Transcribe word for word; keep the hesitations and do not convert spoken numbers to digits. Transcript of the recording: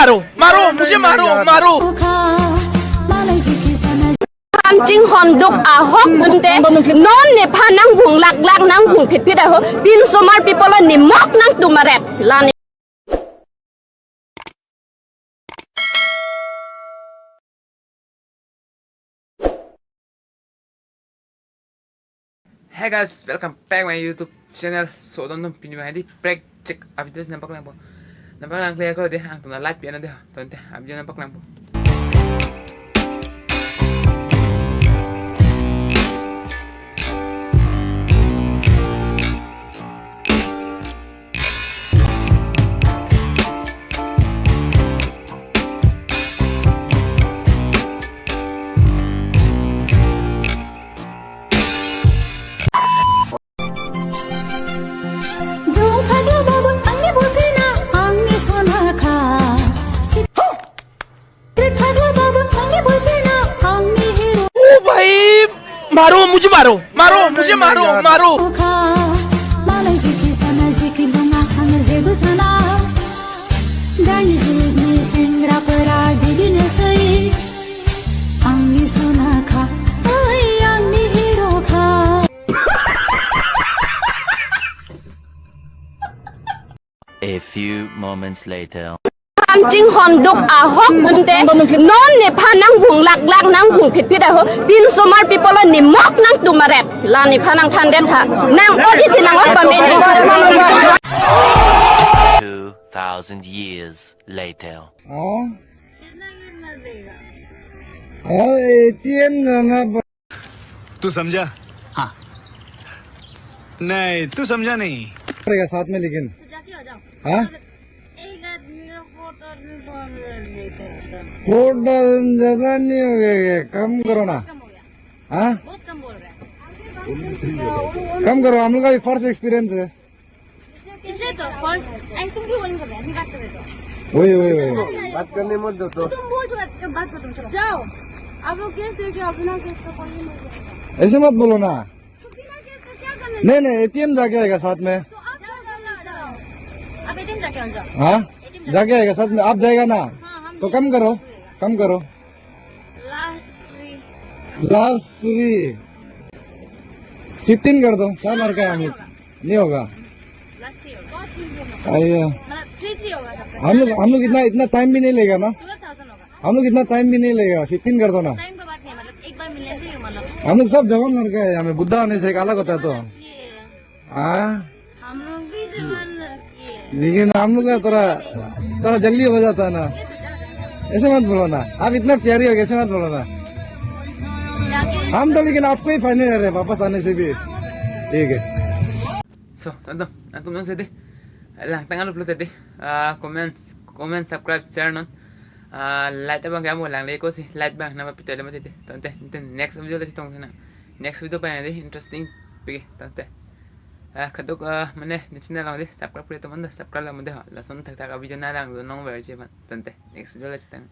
मारो, मारो, मुझे मारो, मारो। Phan chinghon duk ahok pute non nephan nangvung laklak, nangvung phitphit aho, pinsomar pi pulo nemok nangtum aret. La ne. Hey guys, welcome back my YouTube channel. So, don dum pini ma hadi prank chek a-video si nangpaklangpo. Nangpaklangkle ako dei, nangtum la like pi-an dei, tangte a-video nangpaklangpo. Jong phaklo babu, angni bulpina, angni sonakha. Sitrit phaklo babu, angni bulpina, angni hero. ओ भाई, मारो, मुझे मारो, मारो, मुझे मारो, मारो। Kha, malai jiki sana jiki banga, ang jebu sana. Dani juni singra pera didi nesai. Angni sonakha, oi, angni hero kha. A few moments later. Phan chinghon duk ahok pute non nephan nangvung laklak, nangvung phitphit aho, pinsomar pi pulo nemok nangtum aret. La nephan nangthandet tha. Nang odi thi nang ot pame ne. Two thousand years later. हाँ? कितना, कितना देगा? हाँ, एटीएम जाना पड़- तू समझा? हाँ। नहीं, तू समझा नहीं। पड़ेगा साथ में लेकिन। तो जाके आ जाओ। हाँ? एक आदमी का फोटो आदमी कौन लेता है? फोटो ज्यादा नहीं हो गया, कम करो ना। बहुत कम हो गया। हाँ? बहुत कम बोल रहा है। कम करो, हम लोग का भी फर्स्ट एक्सपीरियंस है। इसलिए तो फर्स्ट, आई, तुम क्यों बोल नहीं सकते? अपनी बात कर रहे तो। वही, वही, वही। बात करने मत दो तो। तुम बोल चुका, बात कर तुम, चलो। जाओ। आप लोग केस लेके आओ, बिना केस का कोई नहीं बोल सकता। ऐसे मत बोलो ना। तो बिना केस का क्या करना है? नहीं, नहीं, एटीएम जाके आएगा साथ में। तो आप जाओ, जाओ, जाओ, जाओ। आप एटीएम जाके आ जाओ। हाँ? एटीएम जाके। जाके आएगा साथ में, आप जाएगा ना? हाँ, हम तो कम जाएंगे। करो, कम करो। Last three. Last three. Fifteen कर दो, क्या लड़का है हम लोग? नहीं होगा। लास्ट थ्री होगा। आइए। मतलब थ्री थ्री होगा सबका। हम लोग, हम लोग इतना, इतना टाइम भी नहीं लेगा ना। ट्वेल्व थाउजेंड होगा। हम लोग इतना टाइम भी नहीं लेगा, फिफ्टीन कर दो ना। टाइम का बात नहीं है, मतलब एक बार मिलने से ही मतलब। हम लोग सब जवान लड़का है, हमें बुढ़ा होने से एक अलग होता है तो। ये हाँ? हम लोग भी जवान लड़की है। लेकिन हम लोग का थोड़ा, थोड़ा जल्दी हो जाता है ना। ऐसे मत बोलो ना, आप इतना प्यारी हो, ऐसे मत बोलो ना। जाके हम तो लेकिन आपको ही फाइनल कर रहे हैं वापस आने से भी। ठीक है। So, nangtum, nangtum non sete. Langtang alup lo tete. Ah, comments, comment, subscribe, share non. Ah, like abang kamu lang le ko si, like abang nama pito le mati te. Tangte, tangte next video le chetong sina. Next video pa dei, interesting pik ke, tangte. Ah, kaduk, ah, mane, ne channel along dei, subscribe kuri teman dei, subscribe lang dei, lason thakthak a-video nang lang, nong ver je man, tangte. Next video le chetong.